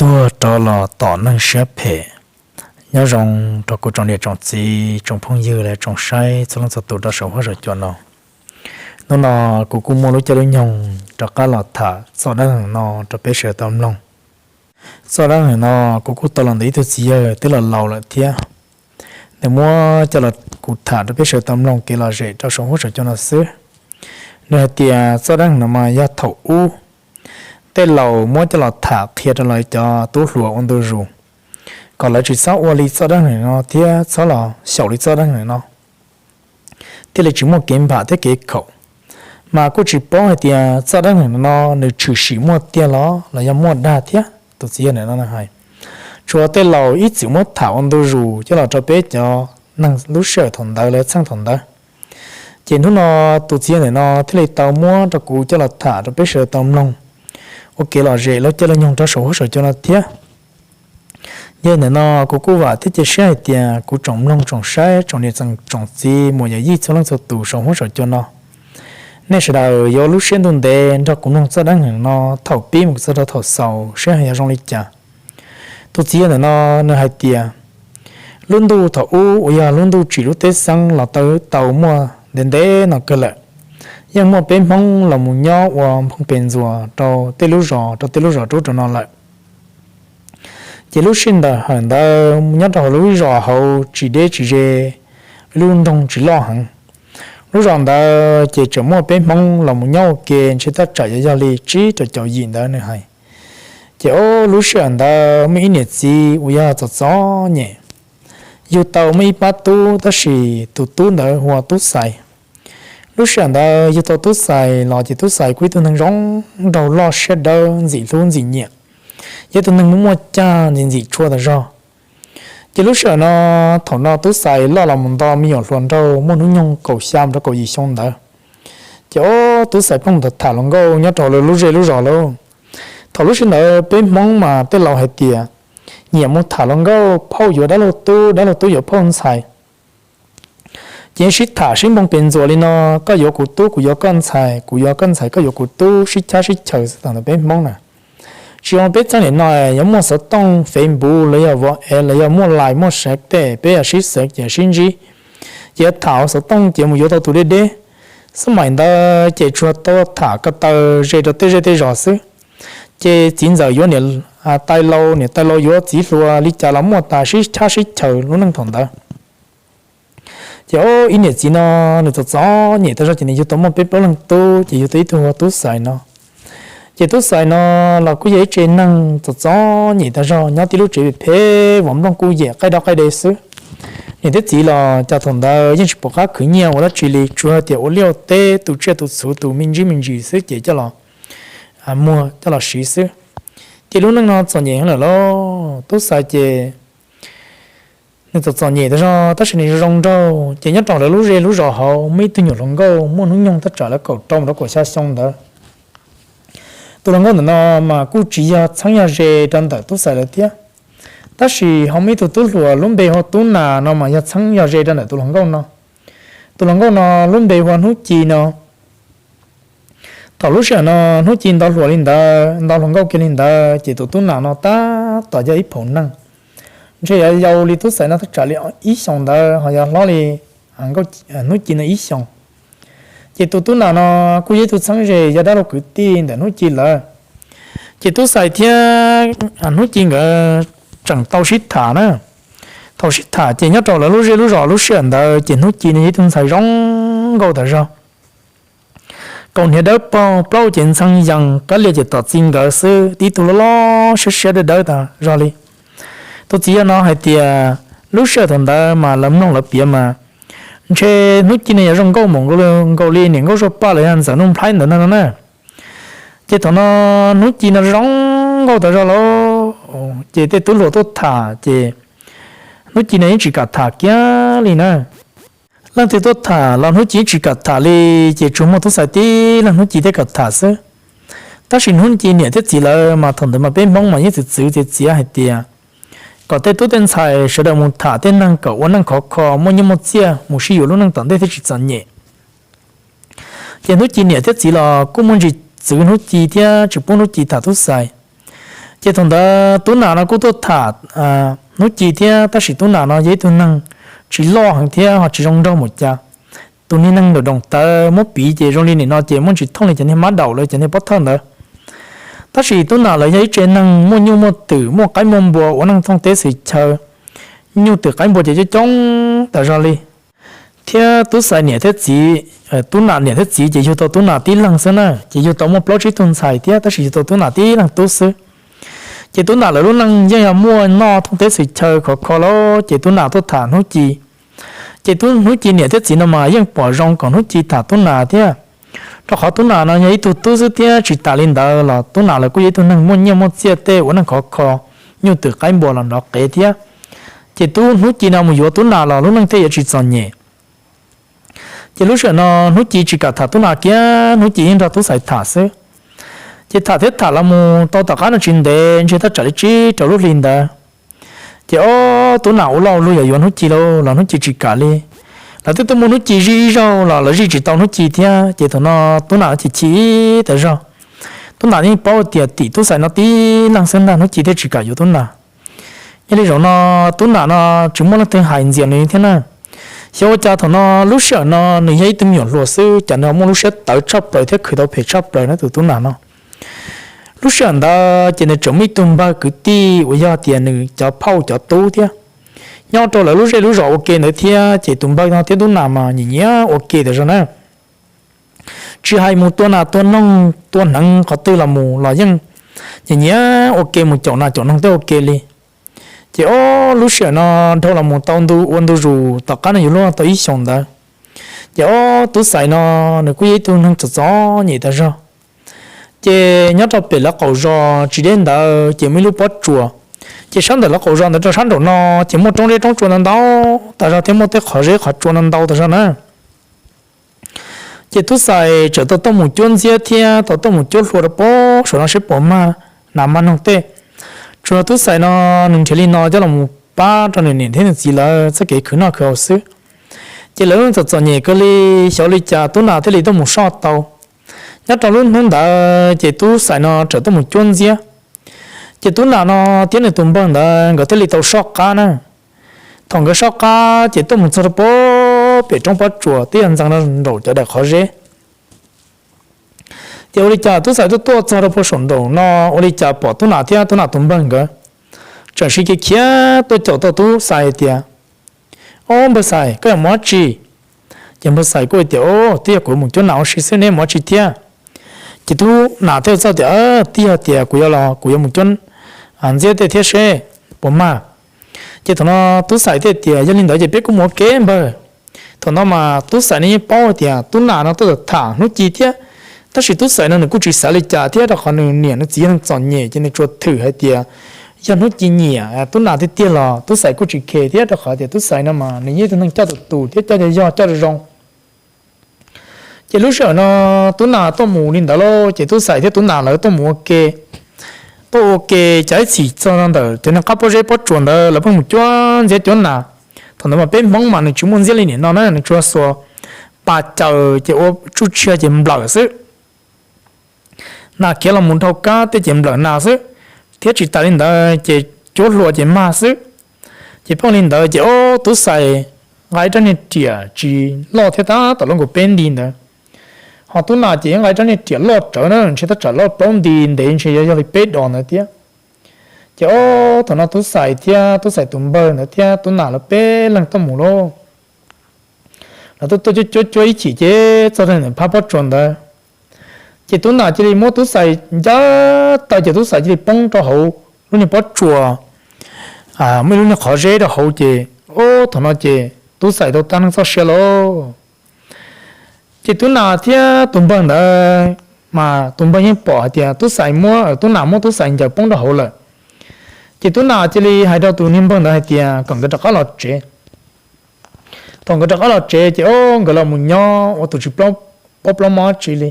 Tuag rov los tom neeg siab phem. Nyob zoo rau kuv tsoom niam tsoom txiv, tsoom phooj ywg los tsoom saib txhua leej txhua tus rau saum huab saum cua no. Hnub no kuv kuj muaj lub caij lub nyoog rov qab los tham txoj dab neeg no rau peb sawv daws tau mloog. Txoj dab neeg no kuv kuj tau los ntawm ib tug txiv yawg twb los laus lawm thiab. Nws muab coj los kuv tham rau peb sawv daws tau mloog kev lom zem rau saum huab saum cua no xwb. Nws hais tias txoj dab neeg no mas yog thaum ub tej laus muab coj los tham qhia rau lawv cov tub hluas ua ntu zus, kom lawv tsis txhob ua li txoj dab neeg no thiab txhob los xyaum li txoj dab neeg no, thiaj li tsis muaj kev npam thiab kev khaum. Mas kuj tsis paub hais tias txoj dab neeg no nws tshwm sim muaj tiag los los yog muaj dag thiab, tus txiv yawg ntawm no hais. Tsuas tej laus ib txwm muab tham ua ntu zus coj los rau peb cov neeg lub sij hawm thaum ntawd los txheej thaum ntawd. Ces hnub no tus txiv yawg ntawm no thiaj li tau muab rau kuv coj los tham rau peb sawv daws tau mloog ua kev lom zem lub caij lub nyoog rau saum huab saum cua no thiab. Yog li ntawm no kuv kuj vam thiab cia siab hais tias kuv tsoom mloog tsoom saib tsoom niam tsoom txiv muam yawm yij txhua leej txhua tus saum huab saum cua no, nej sawv daws yuav lub siab ntuj ntev nrog kuv mloog txoj dab neeg no thaum pib mus txog rau thaum xaus seb ho yuav zoo li cas. Tus txiv yawg ntawm no nws hais tias lub ntuj thaum ub uas yog lub ntuj tsim lub teb xeeb los tau tau muaj ntev ntev no kawg lawm, yeej muaj peb Hmoob los mus nyob ua nphooj pes ntxuas rau tej lub zos rau tej lub zos rub rau no lawm. Ces lub sij ntawd hawm ntawd nyob rau hauv lub zos hauv tsis deb tsis ze, lub nroog tsis loj heev. Lub zos ntawd ces tseem muaj peb Hmoob los mus nyob ua ke ntshe thaj tsam yuav yog li tsib rau caum yim ntawd nws hais. Ces ob lub sij hawm ntawd muaj ib niam txiv uas yog txom txom nyem, yug tau muaj ib pab tub tab sis tus tub ntawd hu ua Tub Xais. Lub sij hawm ntawd yug tau Tub Xais los ces Tub Xais kuj ib tug neeg zoo nraug loj siab dawb ntxim hlub ntxim nyiam, yog ib tug neeg muaj muaj cag ntxim ntxim tshua tas zog. Ces lub sij hawm no, thaum no Tub Xais loj los mus nto me nyuam hluas nraug muaj hnub nyoog kaum xya mus rau kaum yim xyoo ntawd. Ces ob Tub Xais pheej mus tham hluas nkauj nyob rau lawv lub zej lub zos lauj. Thaum lub sij ntawd peb Hmoob mas tej laus hais tias nyiam mus tham hluas nkauj phauj yuav dab laug tub, dab laug tub yuav phauj ntxhais. Ces sib tham sib npoo pes ntxuas li no, koj yuav kuv tub kuv yuav koj ntxhais, kuv yuav koj ntxhais koj yuav kuv tub, sib chab sib chaws xwb thaum ntawd peb Hmoob na. Tsis zoo peb txheej niam no yuav muaj xov tooj Facebook los yog WhatsApp los yog muaj Line muaj Skype tej peb yog sib xav ces sib ntsib, ces yuav tham xov tooj ces mus yuav tau tus deb deb. Xab maim ntawd ces tsuas tau tham ko taw ze rau tej zej tej zos xwb. Ces txiv ntxawm yuav niam tais laus, niam tais laus yuav txiv hluas li cas los muaj tas, sib chab sib chaws lub neej thaum ntawd. Ces ib niam txiv no nws txom txom nyem tas zog ces nws yug tau muaj peb plaub leeg tub ces yug tau ib tug hu ua Tub Xais no. Ces Tub Xais no los kuj yog ib tsev neeg txom txom nyem tas zog nyob tib lub tsev phem phem, vam nplooj kuj yam qaij dab qaij de xwb. Niam thiab txiv los cas thaum ntawd yeej tsis pom qab khwv nyiaj ua dab tsi li, tsuas hais tias ua liaj ua teb tu tsiaj tu txhuv tus me ntsis me ntsis xwb ces coj los muag coj los siv xwb. Ces lub neej no txom nyem heev lawm lauj. Tub Xais ces nws txom txom nyem tas zog tab sis nws zoo nraug ces nyob rau lawv lub zej lub zos hauv muaj ib tug nyuam hluas nkauj muaj hnub nyoog thaj tsam lawv kaum rau mus rau kaum xya xyoo ntawd. Tus hluas nkauj ntawm no mas kuj tsis yog txheeb yog ze rau ntawm Tub Xais lawv thiab, tab sis ho muaj ib tug tub hluas lub npe hu ua Tub Nas no mas yog txheeb yog ze rau ntawm tus hluas nkauj no. Tus hluas nkauj no lub npe hu ua Hnub Ci no. Thaum lub sij hawm no Hnub Ci nto hluas li ntawd, nto hluas nkauj kiag li ntawd ces tus Tub Nas no tab tom yog ib phaum neeg, ntshe yuav yau li Tub Xais no thaj tsam li ib xyoos ntawd ho yog hlob li Hnub Ci no ib xyoos. Ces tus Tub Nas no kuj yog ib tug txheeb ze yog dab laug kwv tij ntawm Hnub Ci lawm. Ces Tub Xais thiab Hnub Ci nkawd tseem tau sib tham na. Thaum sib tham ces nyob rau lawv lub zej lub zos lub sij hawm ntawd ces Hnub Ci no yog ib tug ntxhais zoo nkauj tas zog, kaus hniav dawb paug, plaub cev ntxhee yees, kab lia ces tom txi nkawd xwb, tib tug loj loj siab siab dawb dawb tas zog li. Tus txiv yawg no hais tias lub sij hawm thaum ntawd mas lawv mloog lawv piav mas ntshe Hnub Ci no yuav zoo nkauj mus nkaus li niam nkauj Zuag Paj los yog Ntxawm Nuj Nplhaib ntawd no no na. Ces thaum no Hnub Ci no zoo nkauj tas zog lauj, ces tej tub hluas tuaj tham ces Hnub Ci no yeej tsis kam tham kiag li na. Leej twg tuaj tham los Hnub Ci yeej tsis kam tham li, ces tsuas muaj Tub Xais tib leeg Hnub Ci thiaj kam tham xwb. Tab sis Hnub Ci niam thiab txiv lawv mas thaum ntawd mas peb Hmoob mas yeej txwv txwv txiav txiav hais tias kom tej tub tej ntxhais sawv daws mus tham tej neeg kom ua neej khov kho muaj nyiaj muaj txiaj mus sib yuav lub neej tom ntej thiaj tsis txom nyem. Ces Hnub Ci niam thiab txiv los kuj muaj ntsis txwv Hnub Ci thiab tsis pub Hnub Ci tham Tub Xais. Ces thaum ntawd Tub Nam no kuj tuaj tham Hnub Ci thiab, tab sis Tub Nam no yog ib tug neeg tsis loj heev thiab ho tsis zoo nraug mus cas. Tus niag neeg nram doos tawv muab piv ces zoo li nim no ces muaj ntsis thooj li cov niag mab daum lawv cov niag pob thawj ntawd. Tab sis Tub Nam lawv yog ib tsev neeg muaj nyuj muaj twm, muaj qaib muaj npua, ua neej thooj teb xwm chaw, nyuj twm qaib npua ces coob coob tas zog li. Thiab Tub Xais niam thiab txiv, Tub Nam niam thiab txiv ces yug tau Tub Nam tib leeg xwb na, ces yug tau muaj plaub tsib tug ntxhais thiab, tab sis yug tau Tub Nam tib leeg tub xwb. Ces Tub Nam lawv lub neej yeej yog muaj noj thooj teb xwm chaw khov kho lawm, ces Tub Nam tuaj tham Hnub Ci. Ces Hnub Ci niam thiab txiv no mas yeej pom zoo kom Hnub Ci tham Tub Nam thiab, rau qhov Tub Nam no yog ib tug tub xwb thiab. Tsis tas li ntawd los Tub Nam lawv kuj yog ib tug neeg muaj nyiaj muaj txiaj tej, ua neej khov kho, nyuj twm qaib npua los nrov qev thiab. Ces Hnub Ci no mus yuav Tub Nam los lub neej thiaj yuav tsis txom nyem. Ces lub sij hawm no Hnub Ci tsis kam tham Tub Nam kiag, Hnub Ci yeej nrog Tub Xais tham xwb. Ces tham thiab tham los mus tau tom qab no tsis ntev, ntshe thaj tsam li tsib rau lub hli ntawd, ces ob Tub Nam ua loj ua luag yuav yuav Hnub Ci lauj, los Hnub Ci tsis kam li. Lawv twb tuaj muab Hnub Ci zij ib zaug los lawv zij tsis tau Hnub Ci thiab, ces thaum no Tub Nam chim chim tas zog. Tub Nam yeej paub tias tim Tub Xais no tib leeg xwb ntag, Hnub Ci thiaj tsis kam yuav Tub Nam. Yog li zaum no Tub Nam no tsis muaj leej twg hais ntxias nws thiab na. Xyov ua cas thaum no lub sij hawm no nws yog ib tug me nyuam hluas xwb, cas nws ho muaj lub siab tawv tshaj plaws thiab khwv tau phem tshaj plaws na tus Tub Nam no. Lub sij hawm ntawd ces nws tseem muaj ib tug npawg kwv tij uas yog tias nws cov phauj cov tub thiab, nyob rau lawv lub zej lub zos ua ke ntawd thiab, ces tus npawg no thiab Tub Nam mas nyiam nyiam ua ke tas zog na. Tsis hais mus tua nas tua noog tua hneev qhov twg los mus los yeej nyiam nyiam ua ke mus caum nas caum noog tej ua ke li. Ces ob lub sij hawm no dhau los mus tau ntu ua ntu zus tom qab no yuav luag tau ib xyoos ntawd, ces ob Tub Xais no nws kuj yog ib tug neeg txom txom nyem tas zog. Ces nyob rau pem lawv qaum zos tsis deb ntawd ces muaj ib lub pob tsuas. Ces sab ntawm lawv qaum zos ntawd rau sab nraum no ces muaj roob zeb roob tsua ntau ntau tas zog thiab muaj tej qhov zeb qhov tsua ntau ntau tas zog na. Ces Tub Xais txawm tau tuaj mus cuab ntxiab thiab tau tuaj mus cuab hlua rau pob saum no seb puas mag nas mag noog tej. Tsuas yog Tub Xais no nws nrhiav li no coj los pab rau nws niam thiab nws txiv lawv txoj kev khwv noj khwv haus xwb. Ces lawv yeej txom txom nyem kawg li, xyov li cas Tub Nam thiaj li tuaj mus soj tau. Nyob rau lub hnub ntawd ces Tub Xais no txawm tuaj mus cuab ntxiab. Ces Tub Nam no thiab nws tus npawg ntawd nkawd thiaj li tau soj qab na. Thaum nkawd soj qab ces tuaj mus txog rau pob pem roob pob tsuas twb yog ntxeev rau nraum cov daim qhov zeb. Ces ua li cas Tub Xais tuaj tuaj txog rau puag saum nraum no, ua li cas pom Tub Nam thiab Tub Nam tus npawg nkawd tseem sib khiav khiav tuaj caum tau Tub Xais hais tias, Ob npawg Xais, koj yuav mus dab tsi? Ces npawg Xais kuj hais tias, Twb yog kuv mus cuab nas ua si xwb, neb mus dab tsi thiab? Ces Tub Nam thiaj txawj tias, Twb yog tias kuv yuav los kuv yuav mus cuab ntxiab tej thiab seb puas mag. Ces thaum no Tub Xais thiaj tias, Yog li ntawd ces peb kuj mus ua ke npawg. Thaum no mas Tub Xais nws yeej paub hais tias Tub Nam no tuaj tham Hnub Ci thiab, tab sis Tub Xais no nws kuj tsis xav li cas thiab, rau qhov nws niam nws txiv yog neeg txom nyem ces nws tsuas thwm hais tias yog Hnub Ci nyiam Tub Nam tiag tiag los Tub Xais kuj tsis khe thiab, rau qhov tias Tub Xais no mas nws yeej yog tus neeg coj tus tus thiab coj yog coj zoo. Ces lub sij hawm no Tub Nam tuaj mus li ntawd lauj, ces Tub Xais thiab Tub Nam lawv tuaj mus ua ke. Tuaj ua ke ces ib txhis txog ntawm cov niag qab pob zeb pob tsuas ntawd lawv pheej mus cuab ntxiab cuab nas. Thaum ntawd mas peb Hmoob mas nws tsis muaj ntxiab li nim no na, nws tsuas xuas pas caws ces ua tsuj tsia ces nplawm xwb. Nas khiav los mus dhau kab tej ces nplawm nas xwb, thiab tsis tas li ntawd ces cuab hlua ces mag xwb. Ces pheej li ntawd ces ob Tub Xais nqa ib rab niag riam tsis loj thiab tab tom loj nkaus peb nti ntawd. Ho Tub Nam ces nqa ib rab niag riam loj rawv na, ntshe tab tsam loj plaub nti ntev ntshe yuav yog li peb dos ntawd thiab. Ces ob thaum no Tub Xais thiab Tub Xais tus npawg ntawd thiab Tub Nam lawv peb leeg tuaj mus lauj. Lawv tuaj tuaj cuab cuab cuab ib chim ces txog rau ntawm phab pob tsuas ntawd, ces Tub Nam cia li muab Tub Xais ncaj taw ces Tub Xais cia li poob rau hauv lub niag pob tsuas, muaj ib lub niag qhov zeb rau hauv ces, ob thaum no ces Tub Xais tau tag neej txoj sia lauj. Ces Tub Nam thiab tus npawg ntawd mas tus npawg yeej pom hais tias Tub Xais muab, Tub Nam muab Tub Xais ncaws poob rau hauv lawm. Ces Tub Nam cia li hais rau tus niag npawg ntawd hais tias kom nkawd rov qab los tsev. Thaum nkawd rov qab los tsev ces ob nkawd los mus nyob ua tus tsis paub plaub mob tsi li.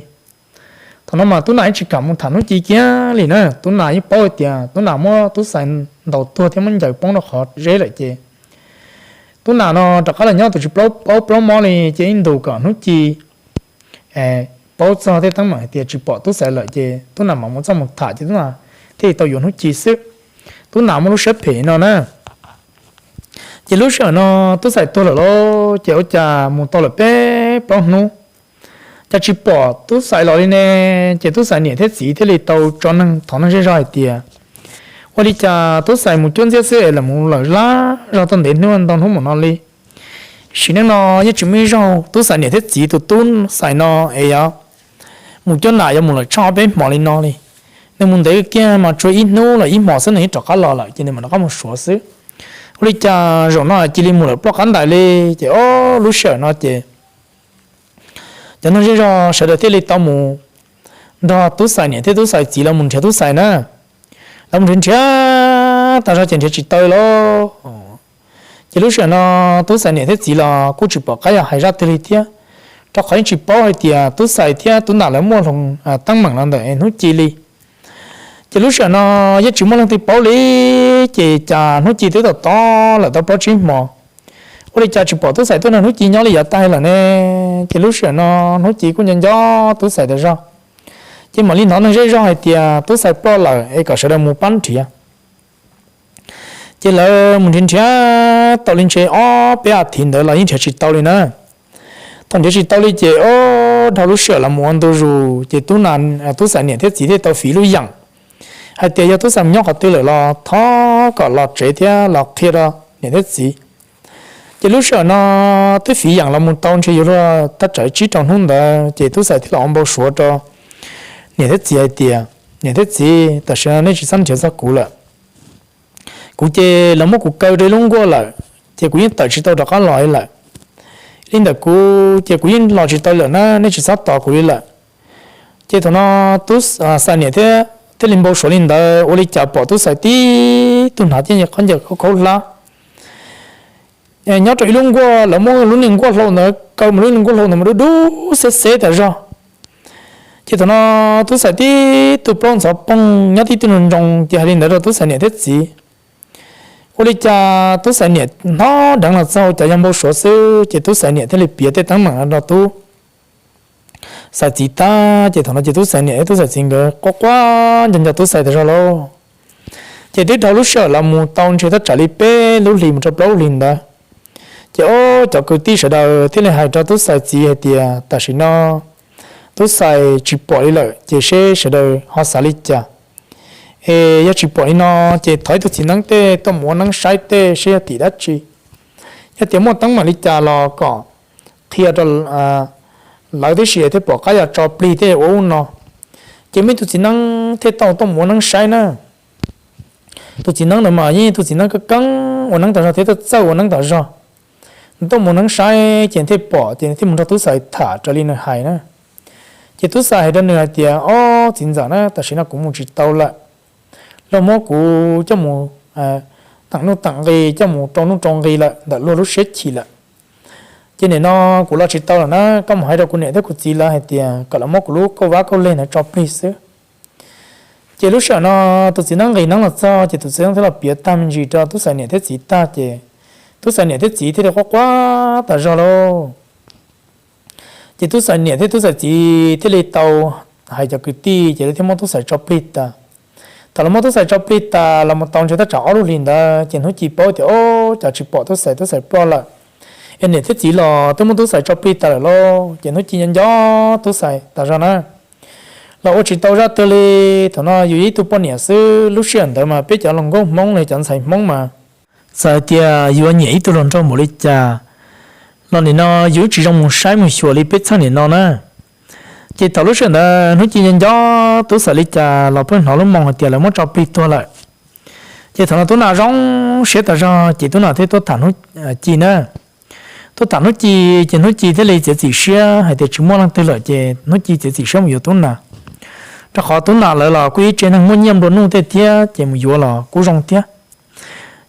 Thaum no mas Tub Nam yeej tsis kam mus tham Hnub Ci kiag li na, Tub Nam yeej paub hais tias Tub Nam muab Tub Xais ntaus tuag thiab muab ncaws poob rau qhov zeb lawm ces Tub Nam no rov qab los nyob tus tsis paub plaub mob li, ces ib ntus kom Hnub Ci paub txog tej teeb meem hais tias tsis pom Tub Xais lawm ces Tub Nam mam mus txoj mus tham ces Tub Nam thiaj li tau yuav Hnub Ci xwb. Tub Nam muaj lub siab phem no na. Ces lub sij hawm no Tub Xais tuag lawm lauj, ces ua cas mus tau lawm peb plaub hnub, cas tsis pom Tub Xais los li ne. Ces Tub Xais niam thiab txiv thiaj li tau tso neeg thov neeg zej zog hais tias, ua li cas Tub Xais mus cuab ntxiab xwb es lam mus lawm laj zog tau ntev hnub ntau hnub mus no li. Sim neej no yeej tsis muaj ib zaug Tub Xais niam thiab txiv tus Tub Xais no es yuav mus cuab nam yuav mus lawm tshaj ob peb hmo li no li. Nws mus ntev kiag mas tsuas ib hnub los ib hmos xwb nws yeej rov qab los lawm ces nws mam rov qab mus Suav xwb. Ua li cas zaum no cia li mus lawm ploj qab ntais li. Ces o, lub sij hawm no ces cov neeg zej zog sawv daws thiaj li tau mus nrog Tub Xais niam thiab Tub Xais txiv lawv mus nrhiav Tub Xais na. Lawv mus nrhiav nrhiav tas zog ces nrhiav tsis tau li lauj. Ces lub sij hawm no Tub Xais niam thiab txiv los kuj tsis pom qab yuav hais zaj twg li thiab, rau qhov yeej tsis paub hais tias Tub Xais thiab Tub Nam lawv muaj hloov teeb meem los ntawm Hnub Ci li. Ces lub sij hawm no yeej tsis muaj leej twg paub li, ces cas Hnub Ci twb tom tob lawm tau plaub tsib hmo, ua li cas tsis pom Tub Xais tuaj nrog Hnub Ci nyob li yav tag lawm ne. Ces lub sij hawm no Hnub Ci kuj nco nco Tub Xais tas zog, ces mam li hnov neeg zej zog hais tias Tub Xais ploj lawm es kom sawv daws mus pab nrhiav. Ces lawv mus nrhiav nrhiav tau li ntshe ob peb as thiv ntawd los yeej nrhiav tsis tau li na. Thaum nrhiav tsis tau li ces o, dhau lub sij hawm los mus ua ntu zus ces Tub Xais niam thiab txiv thiaj tau fiv lub yeem hais tias yog Tub Xais mus nyob qhov twg lawm los thov kom los tsev thiab los qhia rau niam thiab txiv. Ces lub sij hawm no twb fiv yeem los mus tau ntshe yuav luag thaj tsam tsib rau hnub ntawd ces Tub Xais thiaj los ua npau suav rau niam thiab txiv hais tias, niam thiab txiv, tam sim no nej tsis txhob nrhiav txog kuv lawm. Kuv ces lawv muab kuv kaw rau ib lub nkuaj lawm, ces kuv yeej tawm tsis tau rov qab los li lawm. Li ntawm kuv ces kuv yeej los tsis tau lawm na, nej tsis txhob tos kuv li lawm. Ces thaum no Tub Xais niam thiaj li npau suav li ntawd, ua li cas pom Tub Xais tib tug hnav tej khob ncaws khaub khaub hlab nyob rau ib lub nkuaj, lawv muab lub niag nkuaj hlau ntawd kaw mus, lub niag nkuaj hlau ntawd mas dub dub xeb xeb tas zog. Ces thaum no Tub Xais tib tug plaub ntxhov poog nyob tib tug nroo nroo ces hais li ntawd rau Tub Xais niam thiab txiv. Ua li cas Tub Xais niam hnov dheev los txog cas yog npau suav xwb ces Tub Xais niam thiaj li piav tej teeb meem no rau Tub Xais txiv tag ces thaum no ces Tub Xais niam thiab Tub Xais txiv nkawd quaj quaj nco nco Tub Xais tas zog lauj. Ces twb dhau lub sij hawm los mus tau ntshe thaj tsam li peb lub hlis mus rau plaub lub hlis ntawd, ces ob cov kwv tij sawv daws thiaj li hais rau Tub Xais txiv hais tias tam sim no Tub Xais tsis pom li lawm ces seb sawv daws ho xav li cas. Es yog tsis pom li no ces thov ib tug txiv neeb tej tuaj mus ua neeb saib tej seb yog tim dab tsi. Yog tias muaj teeb meem li cas los kom qhia rau lawv tib si thiaj pom qab yuav tso plig thiaj ua ub no. Ces muaj ib tug txiv neeb thiaj tau tuaj mus ua neeb saib na. Tus txiv neeb ntawd mas yeej tus txiv neeb keeb keeb ua neeb tas zog thiab txawj txawj ua neeb tas zog. Nws tuaj mus ua neeb saib ces thiaj pom ces nws thiaj mus nrog Tub Xais tham raws li nws hais na. Ces Tub Xais hais rau nws hais tias, ob txiv ntxawm na, tam sim no kuv mus tsis tau lawm. Luag muab kuv coj mus teem nuj teem nqi, coj mus rau nuj rau nqi lawm ntawm luag lub siab chim lawm. Ces nim no kuv los tsis tau lawm na, koj mus hais rau kuv niam thiab kuv txiv lawv hais tias kom lawv muab kuv lub kauj vab kauj leg ntawd tso plig xwb. Ces lub sij hawm no tus txiv neeb nqis neeb los txog ces tus txiv neeb thiaj los piav tag me ntsis rau Tub Xais niam thiab txiv tag ces Tub Xais niam thiab txiv thiaj li quaj quaj tas zog lauj. Ces Tub Xais niam thiab Tub Xais txiv thiaj li tau hais cov kwv tij ces lawv thiaj muab Tub Xais tso plig tas. Thaum lawv muab Tub Xais tso plig tas los mus tau ntshe thaj tsam ob lub hlis ntawd ces Hnub Ci paub tias, ob, cas tsis pom Tub Xais, Tub Xais ploj lawm, es niam thiab txiv los twb muab Tub Xais tso plig tas lawm lauj. Ces Hnub Ci nco nco Tub Xais tas zog na, los ua tsis tau zaj twg li. Thaum no yus ib tug poj niam xwb, lub sij hawm ntawd mas peb cov hluas nkauj Hmoob los cov ntxhais Hmoob mas txawm hais tias yuav nyiam ib tug hluas nraug npaum li cas los nim no yus tsis zoo mus saib mus xyuas li peb txheej nim no na. Ces thaum lub sij hawm ntawd Hnub Ci nco nco Tub Xais li cas los pheej hnov lub moo hais tias lawv muab tso plig tuag lawm. Ces thaum no Tub Nam zoo siab tas zog ces Tub Nam thiaj tuaj tham Hnub Ci na. Tuaj tham Hnub Ci ces Hnub Ci thiaj li txiav txim siab hais tias tsis muaj leej twg lawm ces Hnub Ci txiav txim siab mus yuav Tub Nam, rau qhov Tub Nam lawv los kuj ib tsev neeg muaj nyiaj nplua nuj tej thiab ces mus yuav los kuj zoo thiab.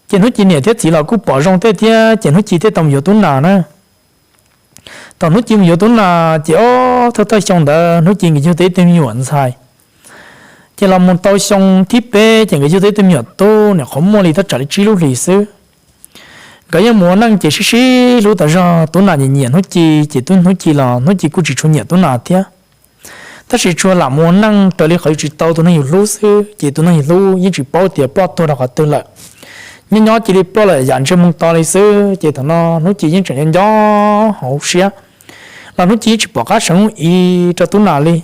Ces Hnub Ci niam thiab txiv los kuj pom zoo tej thiab ces Hnub Ci thiaj tau mus yuav Tub Nam na. Thaum Hnub Ci mus yuav Tub Nam ces ob, thawj thawj xyoo ntawd Hnub Ci nkawd yug tau ib tug me nyuam ntxhais. Ces los mus tau xyoo thib peb ces nkawd yug tau ib tug me nyuam tub, nyuam qhuav muaj li thaj tsam li tsib lub hlis xwb. Nkawd yeej mus ua neej ces sib sib hlub tas zog, Tub Nam nyiam nyiam Hnub Ci ces Tub, Hnub Ci los Hnub Ci kuj tsis tshua nyiam Tub Nam thiab. tab sis tsuas lam mus ua neej raws li qhov yus tsis tau tus neeg yus hlub xwb, ces tus neeg yus hlub yeej tsis paub tias ploj tuag rau qhov twg lawm. Nyob nyob cia li ploj lawm yam ntsej muag to li xwb. Ces thaum no Hnub Ci yeej tseem nco nco hauv siab, los Hnub Ci yeej tsis pom qab seev ib rau Tub Nas li.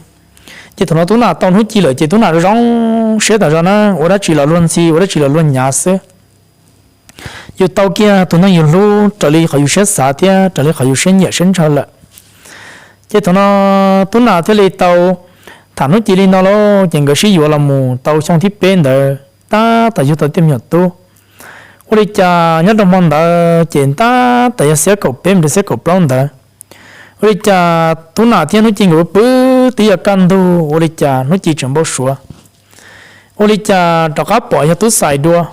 Ces thaum no Tub Nas tau Hnub Ci lawm ces Tub Nas zoo zoo siab tas zog na, ua dab tsi los luag ntxhi, ua dab tsi los luag nyav xwb. Yus tau kiag tus neeg yus hlub raws li qhov yus siab xav thiab raws li qhov yus siab nyiam siab ntshaw lawm. Ces thaum no Tub Nas thiaj li tau tham Hnub Ci li no lauj. Ces nkawd sib yuav los mus tau xyoo thib peb ntawd tab tom yug tau tej me nyuam tub. Ua li cas nyob rau hmo ntawd ces tab tom yog xiab kaum peb mus rau xiab kaum plaub ntawd, ua li cas Tub Nas thiab Hnub Ci nkawd pw pw twb yuav kaj ntug, ua li cas Hnub Ci tseem npau suav. Ua li cas rov qab pom yog Tub Xais dua.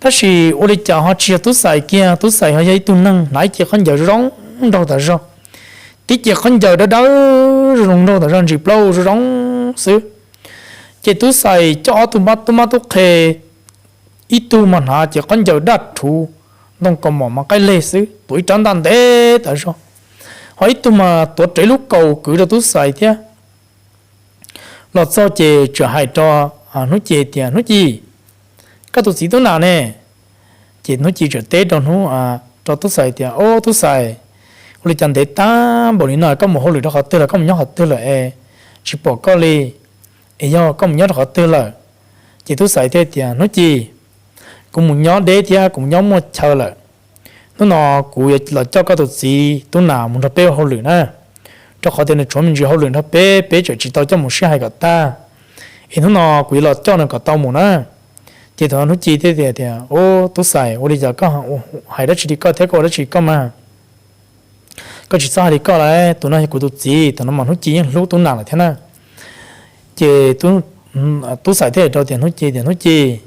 Tab sis ua li cas ho tsis yog Tub Xais kiag, Tub Xais ho yog ib tug neeg hnav ib ce khaub ncaws zoo zoo nraug tas zog, tib ce khaub ncaws dawb dawb zoo zoo nraug tas zog, ntsis plaub zoo zoo xwb. Ces Tub Xais coj ob tug tub mab tub qhe, ib tug mas hnav ces khaub ncaws daj rhuv, ntoo kaus mom mas qaij leg xwb, tuav ib rab ntaj ntev tas zog, ho ib tug mas tuav rawv ib lub kaus kwv rau Tub Xais thiab. Los txog ces txawm hais rau Hnub Ci tias, Hnub Ci, koj tus txiv Tub Nas ne? Ces Hnub Ci txawm teb rau, rau Tub Xais tias, Ob, Tub Xais, ua li cas ntev tag npaum li no koj mus hauj lwm rau qhov twg lawm, koj mus nyob qhov twg lawm es tsis pom koj li? Es yog koj mus nyob rau qhov twg lawm? Ces Tub Xais thiaj tias, Hnub Ci, kuv mus nyob deb thiab kuv mus nyob muaj chaw lawm. Hnub no kuv yuav los coj koj tus txiv Tub Nas mus nrog peb ua hauj lwm na, rau qhov tias nws tshuav me ntsis hauj lwm nrog peb, peb tseem tsis tau coj mus sib hais kom tag. Es hnub no kuv yuav los coj nws kom tau mus na. Ces thaum no Hnub Ci thiaj tias, Ob, Tub Xais, ua li cas koj hais dab tsi li koj thiab koj ua dab tsi koj mas? Koj tsis txhob hais li koj lauj, tus no yog kuv tus txiv. Thaum no mas Hnub Ci yeej hlub Tub Nas lawm thiab na. Ces Tub Xais thiaj hais rau tias Hnub Ci tias, Hnub Ci,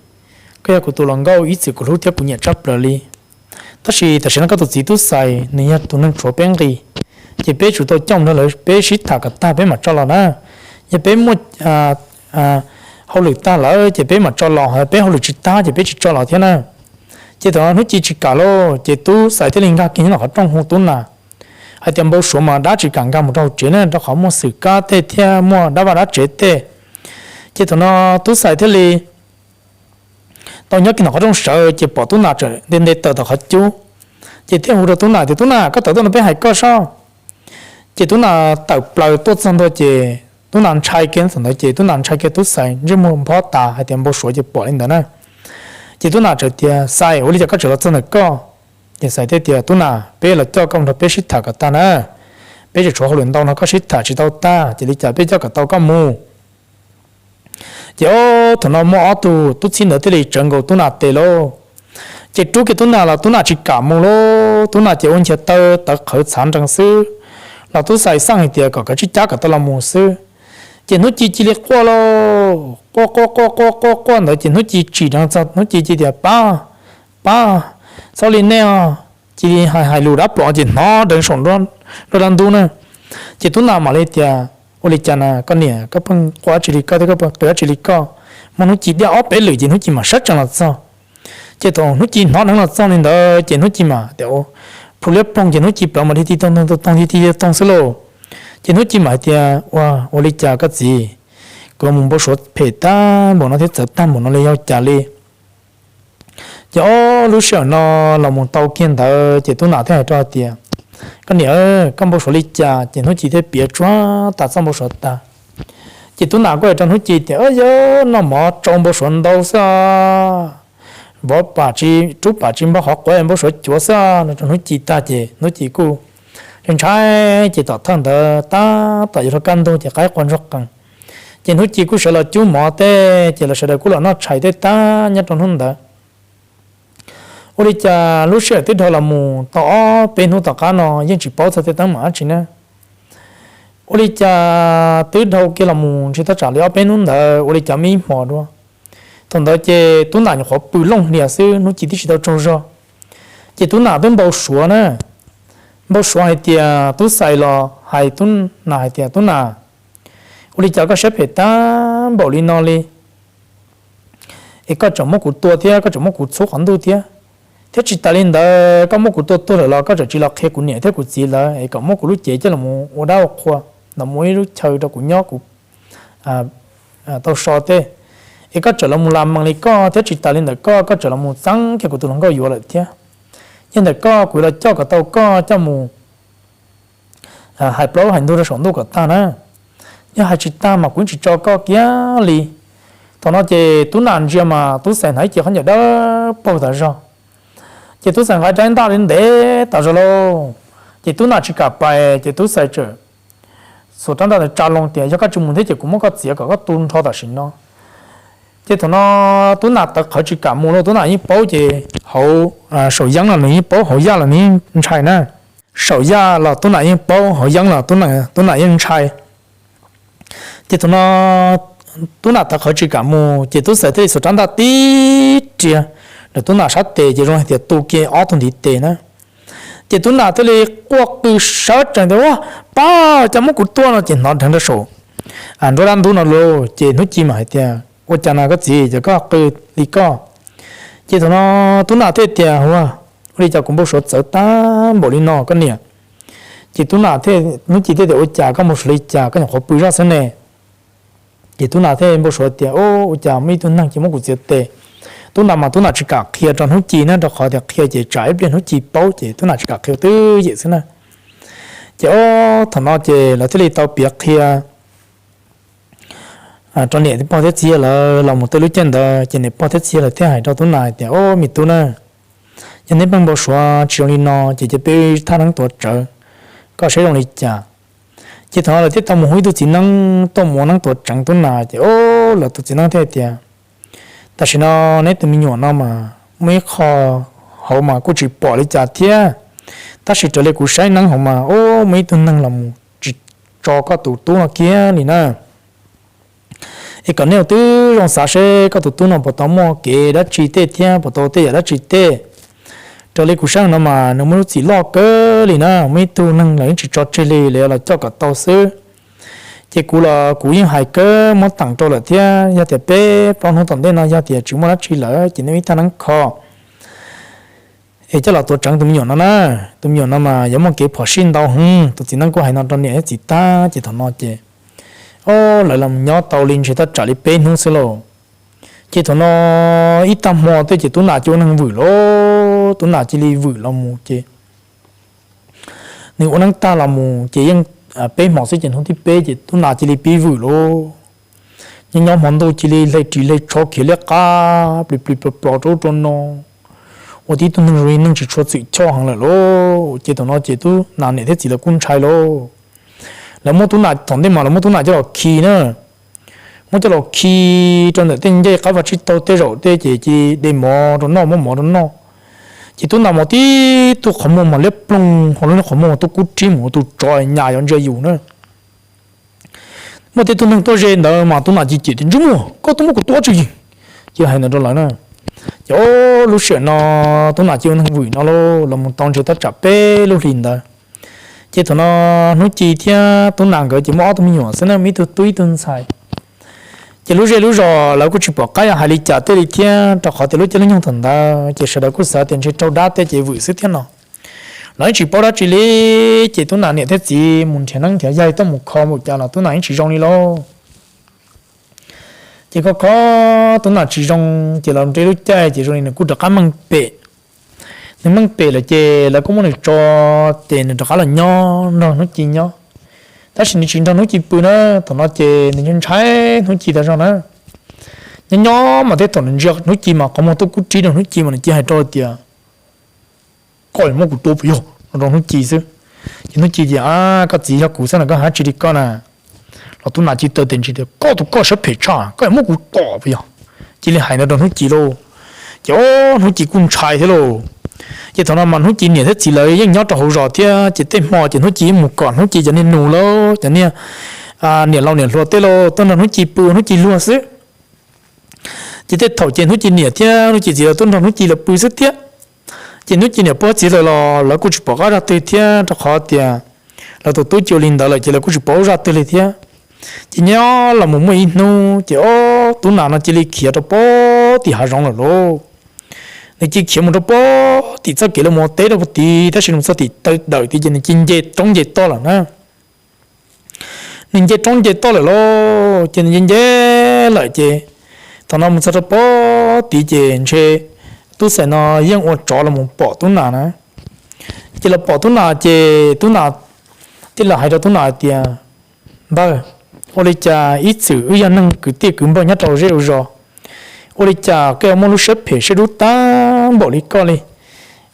koj yog kuv tus hluas nkauj ib txwm kuv hlub thiab kuv nyiam tshaj plaws li. Tab sis tam sim no koj tus txiv Tub Xais nws yog tus neeg tshuav peb nqi, ces peb tsum tau coj mus nrog lawv peb sib tham kom tag peb mam tso los na. Yog peb muaj hauj lwm tag lawm ces peb mam tso los, peb hauj lwm tsis tag ces peb tsis tso los thiab na. Ces thaum no Hnub Ci tsis kam lauj, ces Tub Xais thiaj li nkag kiag nyob ntawm qhov rooj hu Tub Nas hais tias, Npau suav mas dab tsis kam nkag mus rau hauv tsev na, rau qhov muaj xwm kab tej thiab muaj dab vaj dab tsev tej. Ces thaum no Tub Xais thiaj li tau nyob kiag ntawm qhov rooj sawv ces pom Tub Nas tseem nte nte taws tom qhov cub, ces thiaj hu rau Tub Nas tias, Tub Nas, koj tawm tuaj no peb hais koj sob. Ces Tub Nas tawm plaws tuaj txog ntua ces Tub Nas ntshai kiag, thaum ntawd ces Tub Nas ntshai kiag Tub Xais ntsej muag nphob tas hais tias npau suav ces pom li ntawd na. Ces Tub Nas txawm tias, Xais, ua li cas koj tseem los txog ntawm koj? Ces Xais thiaj tias, Tub Nas, peb los coj koj mus nrog peb sib tham kom tag na. Peb tseem tshuav hauj lwm ntau nrog koj sib tham tsis tau tag, ces li cas peb coj kom tau koj mus. Ces ob, thaum no muaj ob tug tub txib ntawd thiaj li tsawv nkaus Tub Nas tes lauj. Ces rub kiag Tub Nas los Tub Nas tsis kam mus lauj. Tub Nas ces ua nchiav taw tawv qhawv txhav nrees xwb, los Tub Xais xaj hais tias kom kav tsij cab kom tau los mus xwb. Ces Hnub Ci cia li quaj lauj, quaj quaj quaj quaj quaj quaj ntawd ces Hnub Ci tsim dheev txog, Hnub Ci cia tias, Pab, pab, txhob li nej os. Cia li hais hais lus dab ploog ces hnov deev saum nruab dab ntub na. Ces Tub Nas mam li tias, Ua li cas na koj niam, koj pheej quaj dab tsi li koj thiab koj pheej qw dab tsi li koj? Muab Hnub Ci diaj ob peb lwm ces Hnub Ci mam sab tsees los txog. Ces thaum Hnub Ci hnov dheev los txog li ntawd ces Hnub Ci mam tias, plhu liab ploog ces Hnub Ci plawv mas dhia ti toog toog ti ti toog xwb lauj. Ces Hnub Ci mam hais tias, Ua, ua li cas koj txiv, kuv mus npau suav phem tag npaum no thiab txawv tag npaum no li yog cas li? Ces ob, lub sij hawm no los mus tau kiag ntawd ces Tub Nas thiaj hais rau hais tias, Koj niam, koj npau suav li cas? Ces Hnub Ci thiaj piav tsuag tas txoj npau suav tas. Ces Tub Nas kuj hais rau Hnub Ci tias, Yog noj mov tsau npau suav ntau xwb, vov pam tsis, rub pam tsis npog qhov quav npau suav cuav xwb no rau Hnub Ci tag ces Hnub Ci kuj ntshai. Ces tom thawj ntawd tab tom yuav luag kaj ntug ces qaib qua ntsuag qees, ces Hnub Ci kuj sawv los cub mov tej ces lawv sawv daws kuj los noj tshais tej tag nyob rau hnub ntawd. Ua li cas lub sij hawm twb dhau los mus tau ob peb hnub tom qab no yeej tsis paub txog tej teeb meem dab tsi na. Ua li cas twb dhau kiag los mus ntshe thaj tsam li ob peb hnub ntawd ua li cas muaj ib hmos dua. Thaum ntawd ces Tub Nas nyuam qhuav pw looj hlias xwb, Hnub Ci twb tsis tau tsaug zog. Ces Tub Nas twb npau suav na, npau suav hais tias Tub Xais los hais Tub Nas hais tias, Tub Nas, ua li cas koj siab phem tag npaum li no li? Es koj tseem muab kuv tua thiab koj tseem muab kuv txhub qhov ntuj thiab. Thiab tsis tas li ntawd koj muab kuv tua tuag lawm los koj tseem tsis los qhia kuv niam thiab kuv txiv lawv es kom muab kuv lub cev coj los ua dab ua qhua, los ua ib lub chaw rau kuv nyob kuv tau so tej, es koj txawm los mus las mees li koj thiab tsis tas li ntawm koj, koj txawm los mus txeeb kiag kuv tus hluas nkauj yuav lawm thiab. Yog ntawm koj kuv yuav los coj kom tau koj coj mus hais plaub hais ntug rau saum ntuj kom tag na. Yog hais tsis tag mas kuv yeej tsis tso koj kiag li. Thaum no ces Tub Nam ntsia mas Tub Xais hnav ib ce khaub ncaws dawb paug tas zog, ces Tub Xais nqa rab ntaj li ntev tas zog lauj. Ces Tub Nam tsis kam pais ces Tub Xais txawm xuas rab ntaj ntawd tsa loo tias, yog koj tsis mus thiab ces kuv muab koj txiav kom koj tu nrho tam sim no. Ces thaum no Tub Nam tawv qhawv tsis kam mus lauj, Tub Nam yeej paub ces hauv, saum yeeb los nws yeej paub, hauv yaj los nws yeej ntshai na. Saum yaj los Tub Nam yeej paub, hauv yeeb los Tub Nam yeej ntshai. Ces thaum no Tub Nam tawv qhawv tsis kam mus ces Tub Xais thiaj li xuas rab ntaj tib riam ntawm Tub Nam sab tes ces zoo hais tias tu kiag ob tug ntiv tes na. Ces Tub Nam thiaj li quaj qw sawv tsees tias, ua, pab, cas muab kuv tua no, ces hnov dheev rau saum nruab dab ntub no lauj. Ces Hnub Ci mam hais tias, ua cas no koj txiv, cas koj qw li koj? Ces thaum no Tub Nam thiaj tias, ua, ua li cas kuv npau suav txawv tag npaum li no koj niam? Ces Tub Nam, Hnub Ci thiaj tias, ua cas koj npau suav li cas, koj nyuam qhuav pw zoj xwb ne? Ces Tub Nam thiaj npau suav tias, ua cas muaj ib tug neeg cia muab kuv txiav tes. Tub Nam mas Tub Nam tsis kam qhia rau Hnub Ci na, rau qhov tias qhia ces tsam ib pliag Hnub Ci paub ces Tub Nam tsis kam qhia twb yem xwb na. Ces o, thaum no ces lawv thiaj li tau piav qhia rau niam pog thiab txiv yawg lawv los mus tej lub caij ntawd ces niam pog thiab txiv yawg lawv thiaj hais rau Tub Nam hais tias, o, me tub na, yog neb pheej npau suav tsis zoo li no ces cia peb thaj neeb tuav tsawv, koj saib zoo li cas. Ces thaum no lawv thiaj tau mus hu ib tug txiv neeb tuaj mus ua neeb tuav tseev Tub Nam ces o, lawv tus txiv neeb thiaj tias, tam sim no neb tus me nyuam no mas muaj ib qho hauv mas kuj tsis pom li cas thiab, tab sis raws li kuv saib neeb hauv mas o, muaj ib tug neeg los mus tsis tso koj tus tub no kiag li na. Es kom nej ua tib zoo xav seb koj tus tub no puas tau muaj kev dab tsi tej thiab puas tau tej yam dab tsi tej. Raws li kuv saib no mas nws muaj lub txim loj kawg li na, muaj ib tug neeg los yeej tsis tso tseg li, lawv los coj kom tau xwb. Ces kuv los kuv yeej hais kawg muab teem rau lawm thiab, yog tias peb plaub hnub tom ntej no yog tias tsis muaj dab tsi lawm ces nej ib thaj neeb kho es coj los tuav tseev tus me nyuam no na. Tus me nyuam no mas yuav muaj kev phom sij ntau heev. Tus txiv neeb kuj hais no rau niam thiab txiv tag ces thaum no ces o, lawv los nyob tau li ntshe tab tsam li peb hnub xwb lauj. Ces thaum no ib tag hmo tej ces Tub Nam cia ua neeg vwm lauj, Tub Nam cia li vwm los mus ces nws ua neeb tag los mus ces yeej peb hmo xwb ces hnub thib peb ces Tub Nam cia li pib vwm lauj. Nyob nyob hmo ntuj cia li hle ris hle tsho khiav liab qab plis plis plos plos rau ub rau no, ua tib tug neeg zoo li neeg tsis tshua txwm choj heev lawm lauj. Ces thaum no ces Tub Nam niam thiab txiv lawv kuj ntshai lauj. Lawv muab Tub Nam, thaum ntej mas lawv muab Tub Nam coj los khi na, muab coj los khi rau ntawm tej ncej qab vaj tsib taug tej zaum tej ces cia li de mov rau noj, muab mov rau noj. Ces Tub Nam mas tib tug qhov muag mas liab ploog, ho lub niag qhov muag mas tuaj kub rib mus ua tus tsov nyas yuav ntsia yus na. Muaj tej tug neeg tuaj ze ntawd mas Tub Nam cia li cem tias, ntsej muag, koj tuaj muab kuv tua dab tsi? Cia li hais ntawd rau lawv na. Ces o, lub sij hawm no Tub Nam cia ua neeg vwm no lauj, los mus tau ntshe tab tsam peb lub hlis ntawd. Ces thaum no Hnub Ci thiab Tub Nam nkawd ces muaj ob tug me nyuam xwb na, muaj ib tug tub ib tug ntxhais. Ces lub zej lub zos lawv kuj tsis pom qab yuav hais li cas tej li thiab, rau qhov tias lub caij lub nyoog thaum ntawd ces sawv daws kuj xav tias ntshe raug dab tej ces vwm xwb thiab no. Lawv yeej tsis paub dab tsi li. Ces Tub Nam niam thiab txiv mus nrhiav neeb nrhiav yaig tuaj mus kho npaum cas los Tub Nam yeej tsis zoo li lauj. Ces kho kho Tub Nam tsis zoo ces los nres lub caij ces zoo li nws kuj rov qab meej pem. Nws meej pem lawm ces lawv kuj muab nws tso, ces nws rov qab los nyob nrog Hnub Ci nyob. Tab sis nws tsis nrog Hnub Ci pw na, thaum no ces nws ntshai ntshai Hnub Ci tas zog na. Nyob nyob mas tej thaum nws ntsia Hnub Ci mas qhov muag tuaj kub rib rau Hnub Ci mas nws cia hais rau tias, koj yuav muab kuv tua puas yog? No rau Hnub Ci xwb. Ces Hnub Ci tias, a, koj txiv, yog kuv xwb no koj hais tsi li koj na. Los Tub Nam cia li taw tes ntsis tias, koj tus koj siab phem tshaj, koj yuav muab kuv tom puas yog? Cia li hais ntawd rau Hnub Ci lauj. Ces o, Hnub Ci kuj ntshai thiab lauj. Ces thaum no mas Hnub Ci niam thiab txiv lawv yeej nyob rau hauv zos thiab, ces tej hmo ces Hnub Ci yeej mus kom Hnub Ci cov niag nus lauj, cov niag niam laus niam hluas tej lauj tuaj nrog Hnub Ci pw ua Hnub Ci luag xwb. Ces tej thaum ces Hnub Ci niam thiab Hnub Ci txiv lawv tuaj nrog Hnub Ci lawv pw xwb thiab. Ces Hnub Ci niam pog txiv lawv los lawv kuj tsis pom qab zaj twg thiab, rau qhov tias lawv tus tub cia ua li ntawd lawm ces lawv kuj tsis pom zaj twg li thiab. Ces nyob los mus muaj ib hnub ces o, Tub Nam no cia li khiav rau pem tim hav zoov lawm lauj. Nws cia li khiav mus rau pem tim txoj kev lawv mus ua teb rau pem tid, tab sis nws txog tim taw dawm tid ces nws cia li nce roob nce toj lawm na. nws nce roob nce toj lawm lauj. Ces nws nce nce lawm ces thaum no mus txog rau pob tid ces ntshe Tub Xais no yeej ua tsov los mus pom Tub Nas na. Ces los pom Tub Nas ces Tub Nas thiaj li hais rau Tub Nas hais tias, Npawg, ua li cas ib txwm wb yog neeg kwv tij kwv npawg nyob rau zej zos, ua li cas koj yuav muaj lub siab phem siab dub tag npaum li koj li,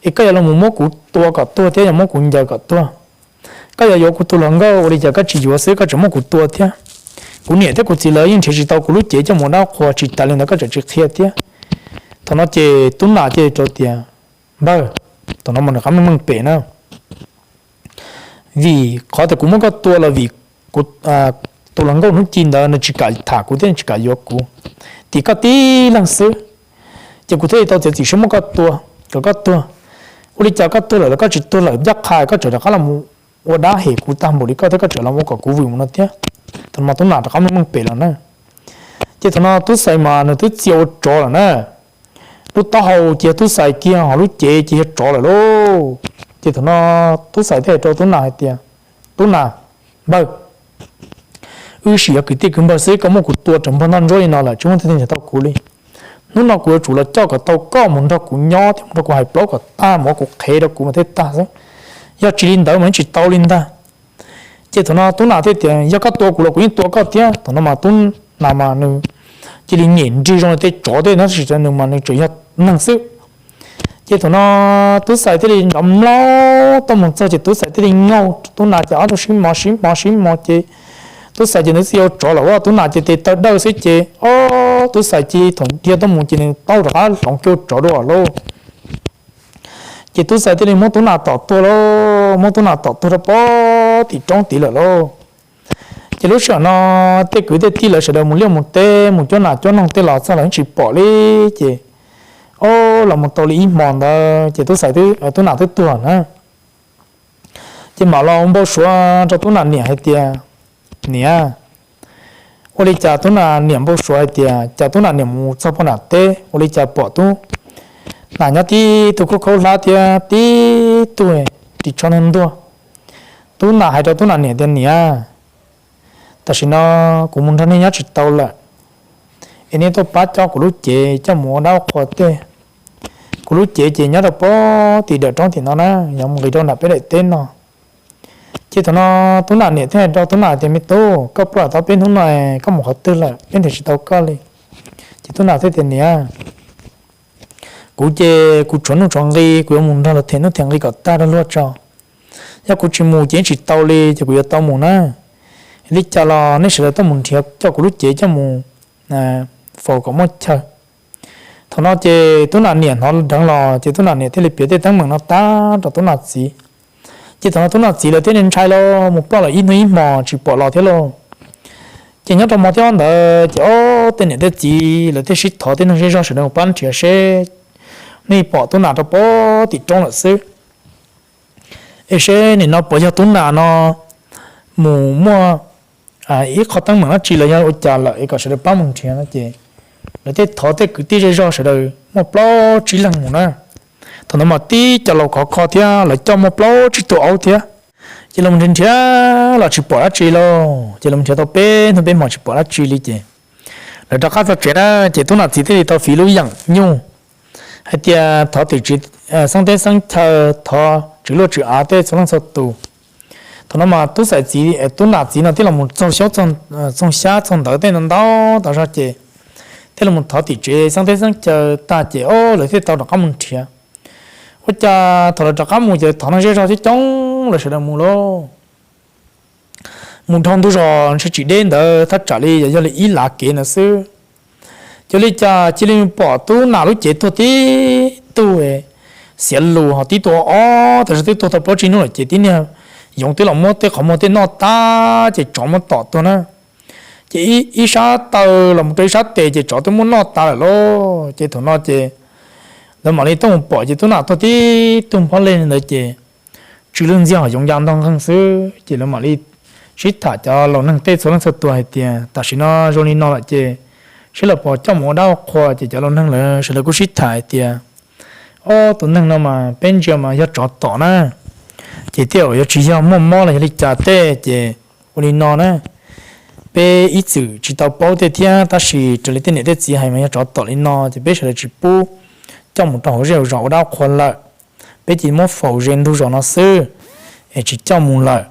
es koj yuav los muab kuv tua kom tuag thiab yuav muab kuv ncaws kom tuag? Koj yuav yuav kuv tus hluas nkauj ua li cas koj tsis yuav xwb, koj tseem muab kuv tua thiab. Kuv niam thiab kuv txiv lawv yeej nrhiav tsis tau kuv lub cev coj mus dab qhua, tsis tas li ntawd koj tseem tsis qhia thiab. Thaum no ces Tub Nas thiaj rau tias, Npawg, thaum no mas nws qab meej meej pem na, vim qhov tias kuv muab koj tua los vim kuv tus hluas nkauj hnub ci ntawd nws tsis kam tham kuv thiab nws tsis kam yuav kuv, tim koj tib leeg xwb, ces kuv thiaj li tau txiav txim siab muab koj tua kom koj tuag. Ua li cas koj tuag lawm los koj tsis tuag lawm ncaj qha koj tseem rov qab los mus ua dab hem kuv tag npaum li koj thiab koj tseem los ua kom kuv vwm mus no thiab. Thaum no mas Tub Nas rov qab meej meej pem lawm na. Ces thaum no Tub Xais mas nws twb txia ua tsov lawm na. Lub taub hau ces yog Tub Xais kiag, ho lub cev ces yog tsov lawm lauj. Ces thaum no Tub Xais thiaj hais rau Tub Nas hais tias, Tub Nas, npawg, wb sim yog kwv tij kwv npawg xwb, koj muab kuv tua raws npog noj ntsuab li no lawm tsis muaj leej twg nrhiav tau kuv li. Hnub no kuv yuav tsum los coj kom tau koj mus nrog kuv nyob thiab mus nrog kuv hais plaub kom tag, mus ua kuv qhev rau kuv mas thiaj tag xwb, yog tsis li ntawd mas yeej tsis tau li ntag. Ces thaum no Tub Nas thiaj tias, Yog koj tua kuv los kuv yeej tua koj thiab. Thaum no mas Tub Nas mas nws cia li nyem nrig zoo li tej tsov tej no, tab sis nws mas nws tseem yog neeg xwb. Ces thaum no Tub Xais thiaj li nrov mlaub tuaj mus txog ces Tub Xais thiaj li nkaug Tub Nas ces ob tug sib mos sib mos sib mos ces Tub Xais ces nws txia ua tsov lawm, Tub Nas ces tes taw dawb xwb ces ob Tub Xais cia li thaum dhia tuaj mus ces nws tau rov qab hloov kiag ua tsov dua lauj. Ces Tub Xais thiaj li muab Tub Nas tom tuag lauj, muab Tub Nas tom tuag rau pob tim roob tid lawm lauj. Ces lub sij hawm no tej kwv tej tij lawv sawv daws mus liaj mus teb mus cuab nas cuab noog tej los txog los yeej tsis pom li. Ces o, los mus tau li ib hmos ntawd ces Tub Xais, Tub Nas twb tuag na. Ces mam los npau suav rau Tub Nas niam hais tias, Niam, ua li cas Tub Nas niam npau suav hais tias cas Tub Nas niam mus txog poj niam teb ua li cas pom Tub Nas nyob tib tug khaub khaub hlab thiab tib tug ris tsho ntuag ntuag. Tub Nas hais rau Tub Nas niam tias, Niam, tam sim no kuv mus nrog nej nyob tsis tau lawm, es nej tuaj pab coj kuv lub cev coj mus ua dab qhua tej. Kuv lub cev ces nyob rau pob tim dawm roob tim no na, yuav mus nqis rau nram peb daim teb no. Ces thaum no Tub Nas niam thiaj hais rau Tub Nas tias, Me tub, koj ploj tau peb hnub no, koj mus qhov twg lawm, peb nrhiav tsis tau koj li. Ces Tub Nas thiaj tias, Niam, kuv ces kuv tshuav nuj tshuav nqi, kuv yuav mus nrog luag them nuj them nqi kom tag rau luag tso. Yog kuv tsis mus ces yeej tsis tau li, ces kuv yuav tau mus na. Li cas los nej sawv daws tuaj mus nrhiav coj kuv lub cev coj mus faus kom muaj chaw. Thaum no ces Tub Nas niam hnov dheev los ces Tub Nas niam thiaj li piav tej teeb meem no tag rau Tub Nas txiv. Ces thaum no Tub Nas txiv lawv thiaj li ntshai los mus ploj lawm ib hnub ib hmos tsis pom los thiab lauj. Ces nyob rau hmo thib ob ntawd ces ob tej niam tej txiv lawv thiaj sib thov tej neeg zej zog sawv daws mus pab nrhiav seb nej pom Tub Nas rau pob tim roob lawm xwb, es seb nim no puas yog Tub Nas no mus muaj ib qho teeb meem dab tsi los yog ua cas lawm es kom sawv daws pab mus nrhiav no ces lawv thiaj thov tej kwv tij zej zog sawv daws muaj plaub tsib leeg mus na. Thaum no mas tib co laus khov kho thiab lawv coj muaj plaub tsib tug aub thiab. Ces los nrhiav nrhiav los tsis pom dab tsi lauj, ces los nrhiav tau peb hnub peb hmos tsis pom dab tsi li ces lawv rov qab txog tsev na, ces Tub Nas txiv thiaj li tau fiv lub yeem nyuj hais tias thov tim tswv xeeb teb xeeb chaw, thov tswv luaj tswv av tej txhua leej txhua tus. Thaum no mas Tub Xais txiv, Tub Nas txiv no thiaj los txog xyab txog ntawv tej no ntau tas zog ces thiaj los thov tim tsev xeeb teb xeeb chaw tag ces o lawv thiaj tau rov qab mus nrhiav. Ua cas thaum lawv rov qab mus ces thov neeg zej zog coob coob lawv sawv daws mus lauj. Mus dhau ntug zos ntshe tsis deb ntawd thaj tsam li yog li ib lav kev ntawd xwb. Ces li cas cia li pom Tub Nas lub cev tuag tib tug xiav lus ho tib tug ob, tam sim twb tuag tau plaub tsib hnub lawm ces tib niag yoov twb los muab tej qhov muag tej noj tag ces tsov muab tom tuag na. Ces ib sab taw los mus rau ib sab tes ces tsov twb muab noj tas lawm lauj. Ces thaum no ces lawv mam li tuaj mus pom ces Tub Nas tuag tib tug nphob lej ntawd ces tsw lwj ntxiag ho yoov ya ntog nqeeg xwb. Ces lawv mam li sib tham cov laus neeg tej txhua leej txhua tus hais tias tam sim no zoo li no lawm ces seb los pom coj mus ua dab ua qhua. Ces cov laus neeg lawv sawv daws kuj sib tham hais tias, ob tus neeg no mas peb ntsia mas yog tsov tom na, ces tej zaum yuav tsis yog muaj mob los yog li cas tej ces ua li no na. peb ib txwm tsis tau paub tej thiab, tab sis raws li tej niam tej txiv hais mas yog tsov tom li no ces peb sawv daws tsis pub coj mus rau hauv zej hauv zos ua dab qhua lawm. Peb cia muab faus ze ntug zos no xwb es tsis coj mus lawm.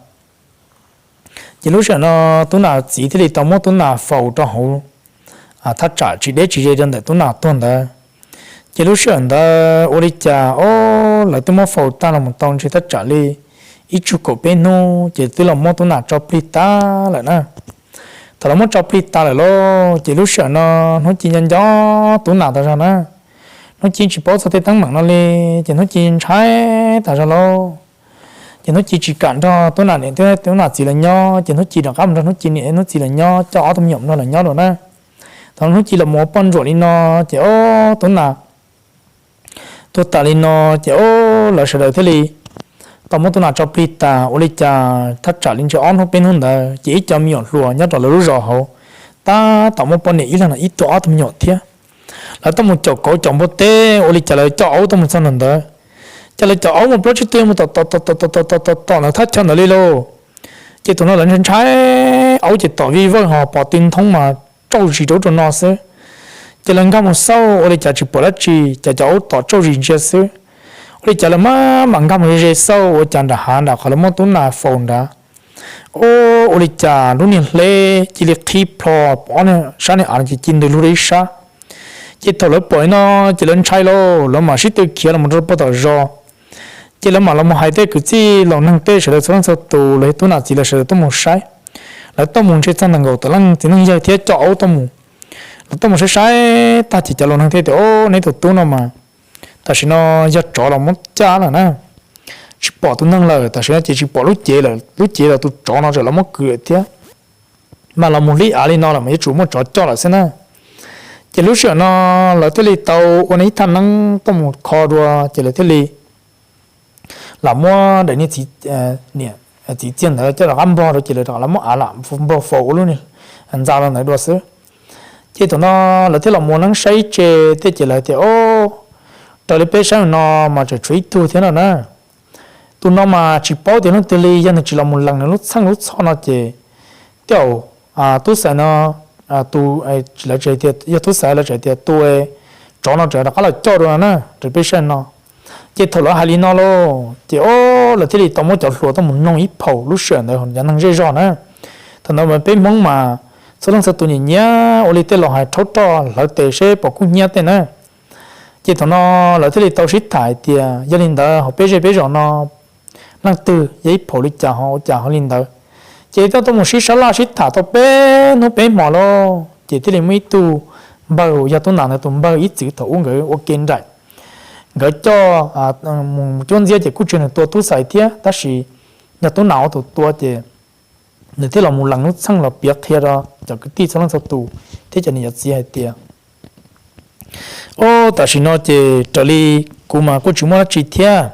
Ces lub sij hawm no Tub Nas txiv thiaj li tau muab Tub Nas faus rau hauv thaj tsam tsis deb tsis ze rau ntawm Tub Nas tuag ntawd. Ces lub sij hawm ntawd ua li cas, o, lawv twb muab faus tag los mus tau ntshe thaj tsam li ib tsug kaum peb hnub ces twb los muab Tub Nas tso plig tag lawm na. Thaum lawv muab tso plig tag lawm lauj, ces lub sij hawm no Hnub Ci nco nco Tub Nas tas zog na. Hnub Ci tsis paub txog tej teeb meem no li, ces Hnub Ci ntshai tas zog lauj. Ces Hnub Ci tsis kam nrog Tub Nas niam thiab Tub Nas txiv lawv nyob, ces Hnub Ci rov qab mus nrog Hnub Ci niam thiab Hnub Ci lawv nyob, coj ob tug me nyuam nrog lawv nyob dua na. Thaum Hnub Ci los mus ua poj ntsuam li no, ces o, Tub Nas tuag tas li no, ces o, lawv sawv daws thiaj li tau muab Tub Nas tso plig tas. Ua li cas thaj tsam li ntshe ob hnub peb hnub ntawd ces ib co me nyuam hluas nyob rau lawv lub zos hauv tab tom muaj poj niam ib leeg no ib tug ob tug me nyuam thiab. Lawv tuaj mus caum kauv caum npua teb, ua li cas lawv coj aub tuaj mus txog ntawm ntawd, ces lawv caum aub mus plaub tsib tug mus tom tom tom tom tom tom tom ntawm thaj chaw ntawd li lauj. Ces thaum no lawv ntshai ntshai, aub ces tom vij vawj ho pom tw nthoob mas tsauj zis rau ub rau no xwb. Ces lawv nkag mus xauj ua li cas tsis pom dab tsi, cas cov aub tom tsauj zis ntsia xwb. Ua li cas lawv mam mam nkag mus ze ze xauj ua cas nram hav nram qhov lawv muab Tub Nas faus nrad, o, ua li cas lub niag hleb cia li qhib plho, ob sab niag av no ces ci ntws lug rau ib sab. Ces thaum lawv pom li no ces lawv ntshai lauj, lawv mam sib tw khiav los mus rau puag tom zos. Ces lawv mam los mus hais tej kwv tij laus neeg tej sawv daws txhua leej txhua tus los yog Tub Nas txiv lawv sawv daws tuaj mus saib. Lawv tuaj mus ntshe txog ntawm nkaus tawm leej txiv neej yawg thiab coj aub tuaj mus. Lawv tuaj mus saib saib tag ces cov laus neeg thiaj tias, o, neb tus tub no mas tam sim no yog tsov los muab caj lawm na, tsis pom tus neeg lawm, tam sim no ces tsis pom lub cev lawm, lub cev los tus tsov no txawm los muab kwv lawm thiab. Mas los mus hlib av li no lawm mas yuav tsum muaj tsov coj lawm xwb na. Ces lub sij hawm no lawv thiaj li tau ua ib thaj neeb tuaj mus kho dua, ces lawv thiaj li lam muab daim niag txiv, niam txiv txiag ntawd coj rov qab npog rau, ces lawv rov qab muab av lam npog faus ua lub niag ntxa rau ntawd dua xwb. Ces thaum no lawv thiaj los mus neeb saib ib tse tej, ces lawv tias, o, raws li peb saib no mas tseem tshuav ib tug thiab no na. Tus no mas tsis paub tias leej twg li, yog nws tsis los mus lees nws lub txheej lub txhoj no ces tej zaum Tub Xais no, tus, lawv tseem tias yog Tub Xais, lawv tseem tias tus tsov no tseem rov qab los coj dua no na, raws peb saib no. Ces thaum lawv hais li no lauj, ces o, lawv thiaj li tau muab cov hluas tuaj mus noog ib phaum lub sij hawm ntawd cov neeg zej zog na. Thaum ntawd mas peb Hmoob mas txhua leej txhua tus nyiam nyiam ua li tej laus hais, rhaub roj hlawv tes seb pom kub hnyiab tej na. Ces thaum no lawv thiaj li tau sib tham hais tias yog li ntawd hauv peb zej peb zos no leej twg yog ib phaum li cas ho ua cas ho li ntawd. Ces thiaj tuaj mus sib sab laj sib tham tau peb hnub peb hmo lauj, ces thiaj li muaj ib tug npawg uas yog Tub Nas ntawd tus npawg ib txwm thaum ub nkawd ua ke nraim, nkawd coj mus cuab ntxiab ces kuj tsis yog nws tua Tub Xais thiab, tab sis yog Tub Nas ua tus tua ces nws thiaj los mus lees lub txheej los piav qhia rau cov kwv tij txhua leej txhua tus thiab cov niam cov txiv hais tias, o, tam sim no ces raws li kuv mas kuj tsis muaj dab tsi thiab,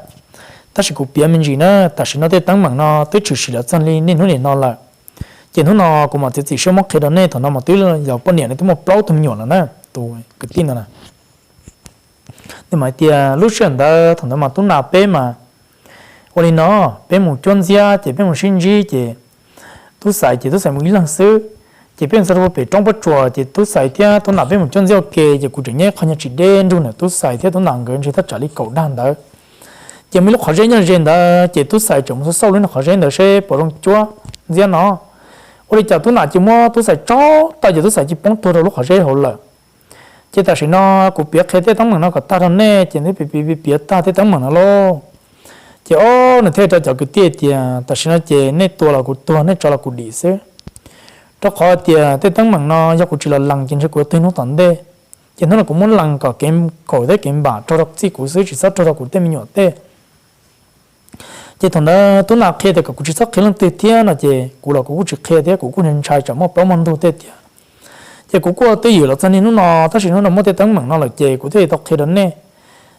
tab sis kuv piav me ntsis na, tam sim no tej teeb meem no twb tshwm sim los txog li niaj hnub nim no lawm. Ces hnub no kuv mam txiav txim siab muab qhia rau nej, thaum no mas twb yog poj niam nws twb muaj plaub tug me nyuam lawm na, tus kwv tij no na. Nws mas hais tias lub sij hawm ntawd thaum ntawd mas Tub Nas peb mas ua li no, peb mus cuab ntxiab ces peb mus sib ntsib ces Tub Xais ces Tub Xais mus ib leeg xwb. Ces peb mus txog rau pem roob pob tsuas ces Tub Xais thiab Tub Nas peb mus cuab ntxiab ua ke ces kuv tseem nyob qhov nyuag tsis deb nrug ntawm Tub Xais thiab Tub Nas nkawd ntshe thaj tsam li kaum dag ntawd. Ces muaj ib lub qhov zeb nyob ze ntawd ces Tub Xais tseem mus xauj xauj lub qhov zeb ntawd seb puas zoo cuab ntxiab no. Ua li cas Tub Nas cia muab Tub Xais tso taw ces Tub Xais cia poob tuag rau lub qhov zeb hauv lawm. Ces tam sim no kuv piav qhia tej teeb meem no kom tag rau nej ces nej piav piav tag tej teeb meem no lauj. Ces o, nws thiaj rau cov kwv tij tias tam sim no ces nej tua los kuv tuag, nej tso los kuv dim xwb. Rau qhov tias tej teeb meem no yog kuv tsis los lees ces ntshe kuv yuav tuag hnub tom ntej. Ces hnub no kuv muab lees kom kev khaum thiab kev npam raug rau txij kuv xwb, tsis txhob raug rau kuv tej me nyuam tej. Ces thaum ntawd Tub Nas qhia tias kom kuv tsis txhob qhia leej twg thiab no ces kuv los kuv kuj tsis qhia thiab, kuv kuj ntshai tsam muaj plaub muaj ntug tej tiag. Ces kuv kuj twj ywm los txog niaj hnub no, tab sis hnub no muaj tej teeb meem no lawm ces kuv thiaj li tau qhia rau nej.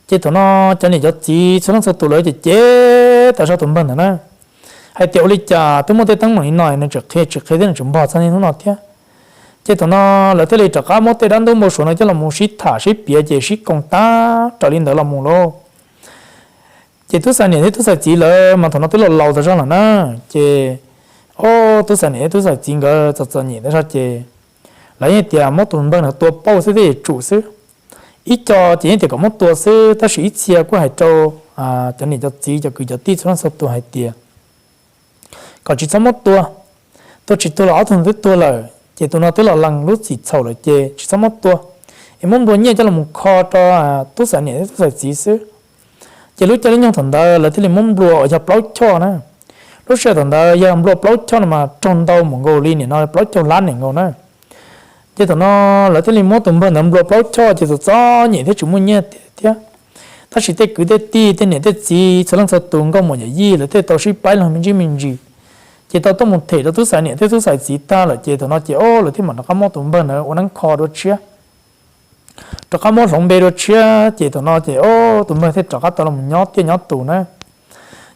Ces thaum no cov niam cov txiv txhua leej txhua tus lawv ces cem tas zog tus npawg ntawd na, hais tias ua li cas twb muaj tej teeb meem li no nws tseem qhia tsis qhia thiab nws tseem npog txog niaj hnub no thiab. Ces thaum no lawv thiaj li rov qab muab tej dab ntub npau suav no coj los mus sib tham sib piav ces sib koom tag raws li ntawd los mus lauj. Ces Tub Xais niam thiab Tub Xais txiv lawv mas thaum no twb laus laus tas zog lawm na. Ces Ob tub xaiv niam thiab tub xaiv txiv nkawd txom txom nyem tas zog ces lawv yeej tias muab tus npawg ntawd tua pauj xwb thiaj yuav tsum xwb. Ib co ces yeej tias kom muab tua xwb, tab sis ib txhia kuj hais rau cov niam cov txiv cov kwv cov tij txhua leej txhua tus hais tias kom tsis txhob muab tua. Tua tsis tuag los ob tug twb tuag lawm ces tus no twb los lees lub txim txhaum lawm ces tsis txhob muab tua, es muab nplua nyiaj coj los kho rau tub xaiv niam thiab tub xaiv txiv xwb. Ces lub caij lub nyoog thaum ntawd lawv thiaj li muab nplua uas yog plaub choj na. Lub sij hawm thaum ntawd yog nplua plaub choj no mas raug ntau mus nkaus li nim no plaub caug lab nim nkaus na. Ces thaum no lawv thiaj li muab tus npawg ntawd nplua plaub choj ces txom txom nyem thiab tsis muaj nyiaj thiab. Tab sis tej kwv tej tij tej niam tej txiv txhua leej txhua tus nkauj muam yawm yij lawv thiaj tau sib paib los me ntsis me ntsis, ces tau tuaj mus them rau tub xaiv niam thiab tub xaiv txiv tag lawm ces thaum no ces o lawv thiaj mam rov qab muab tus npawg ntawd ua neeb kho dua tshiab, rov qab muab hloov npe dua tshiab ces thaum no ces o tus npawg thiaj rov qab tau los nyob tiaj nyob tus na.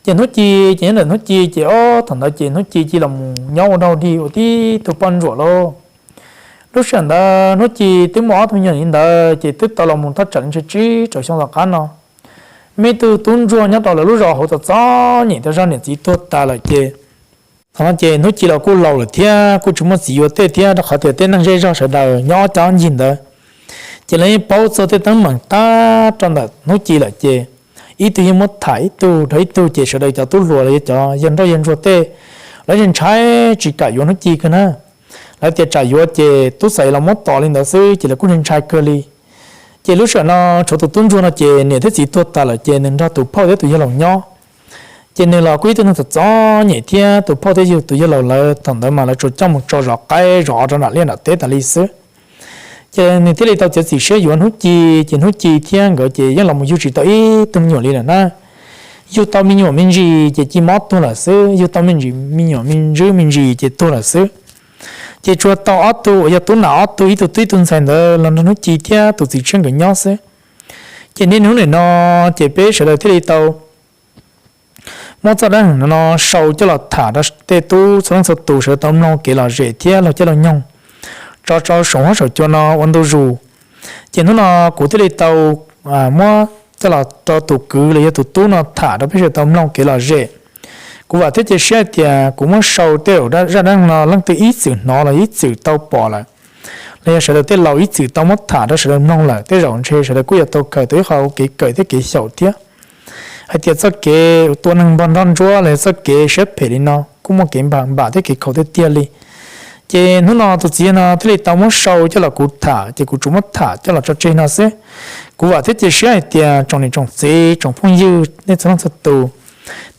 Ces hnub ci ces nyob ntawm hnub ci ces o thaum ntawd ces hnub ci cia los mus nyob ua dog dig ua tib tug poj ntsuam lauj. Lub sij hawm ntawd hnub ci twb muaj ob tug me nyuam li ntawd ces twb tau los mus thaj tsam li ntshe tsib rau xyoo tom qab no. Muaj ib tug tub ntsuag nyob rau lawv lub zos hauv txom txom nyem tas zog niam txiv tuag tas lawm ces thaum no ces hnub ci los kuj laus lawm thiab kuj tsis muaj txiv yuav tej thiab rau qhov tias tej neeg zej zog sawv daws nyob ob cag ncig ntawd ces lawv yeej paub txog tej teeb meem tag rau ntawm hnub ci lawm ces ib tug yeej muab tham ib tug rau ib tug ces sawv daws cov tub hluas los yog cov yawg nrauj yawg ntsuag tej lawv yeej ntshai tsis kam yuav hnub ci kawg na. Lawv tias tsam yuav ces tub xaiv los muab tom li ntawd xwb ces lawv kuj ntshai kawg li. Ces lub sij hawm no tshuav tus tub ntsuag no ces niam thiab txiv tuag tas lawm ces nws nrog tus phauj thiab tus yawg laus nyob. Ces nws los kuj ib tug neeg txom txom nyem thiab tus phauj thiab yug tus yawg laus lawv thaum ntawd mas lawv tsuas coj mus tso zov qaib zov rau nram liaj nram teb tas li xwb. Ces nws thiaj li tau txiav txim siab yuav hnub ci, ces hnub ci thiab nkawd ces yeej los mus yug tsis tau ib tug me nyuam li lawm na. Yug tau me nyuam me ntsis ces ci mob tuag lawm xwb, yug tau me ntsis me nyuam me ntsis me ntsis ces tuag lawm xwb. Ces tsuas tau ob tug uas yog tub nam ob tug ib tug tub ib tug ntxhais ntawd los nrog hnub ci thiab tus txiv tshiab nkawd nyob xwb. Ces niaj hnub nim no ces peb sawv daws thiaj li tau muab txoj dab neeg no sau coj los tham rau tej tub txhua leej txhua tus sawv daws tau mloog kev lom zem thiab laug caij laug nyoog tso rau saum huab saum cua no ua ntu zus. Ces hnub no kuv thiaj li tau muab coj los rau tus kwv los yog tus tub no tham rau peb sawv daws tau mloog kev lom zem. Kuv vam thiab cia siab hais tias kuv muab sau tej zaj dab neeg no leej twg ib txwm hnov los ib txwm tau pom lawm, los yog sawv daws tej laus ib txwm tau muab tham rau sawv daws mloog lawm, tej zaum ntshe sawv daws kuj yuav tau khaws tau ib qho kev kawm thiab kev xyaum thiab. Hais tias txoj kev tua neeg npog nroj ntsuab los yog txoj kev siab phem li no kuj muaj kev npam thiab kev khaum tiag tiag li. Ces hnub no tus txiv yawg no thiaj li tau muab sau coj los kuv tham, ces kuv tsuas muab tham coj los tso tseg no xwb. Kuv vam thiab cia siab hais tias tsoom niam tsoom txiv tsoom phooj ywg nej txhua leej txhua tus,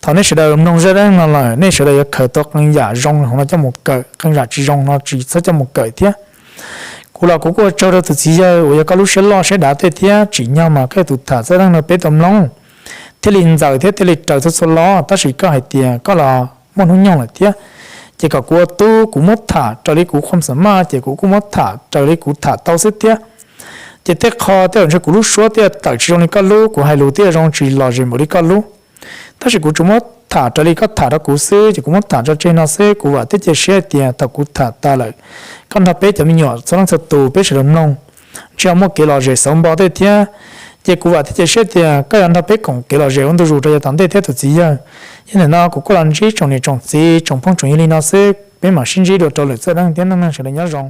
thaum nej sawv daws mloog zaj dab neeg no lawm nej sawv daws yuav khaws tau qee yam zoo hauv no coj mus kawm, qee yam tsis zoo no tsis txhob coj mus kawm thiab. Kuv los kuv kuj ua tsaug rau tus txiv yawg uas yog koj lub siab loj siab dav tej thiab tsim nyog mas koj yog tus tham txoj dab neeg no peb tau mloog thiaj li ntxaws thiab thiaj li raws txhua txhua lo, tab sis koj hais tias koj los muaj hnub nyoog lawm thiab, ces kom kuv ua tub kuv muab tham raws li kuv qhov xam maj ces kuv kuj muab tham raws li kuv tham tau xwb thiab. Ces tej qho tej zaum ntshe kuv lub suab twb tawm tsis zoo li koj lub, kuv hais lus twb zoo tsis lom zem npaum li koj lub, tab sis kuv tsuas muab tham raws li koj tham rau kuv xwb ces kuv muab tham tso tseg no xwb. Kuv vam thiab cia siab hais tias thaum kuv tham tas lawm, koj nrog peb cov me nyuam txhua leej txhua tus peb sawv daws mloog ntshe ho muaj kev lom zem xauv npo tej thiab. Ces kuv vam thiab cia siab tias koj yuav nrog peb koom kev lom zem ua ntu zus rau yav tom ntej thiab tus txiv yawg. Yog li no kuv kuj los ntsib tsoom niam tsoom txiv tsoom phooj tsoom ywg li no xwb, peb mam sib ntsib dua rau lwm txoj dab neeg thiab. Neej neeg sawv daws nyob zoo.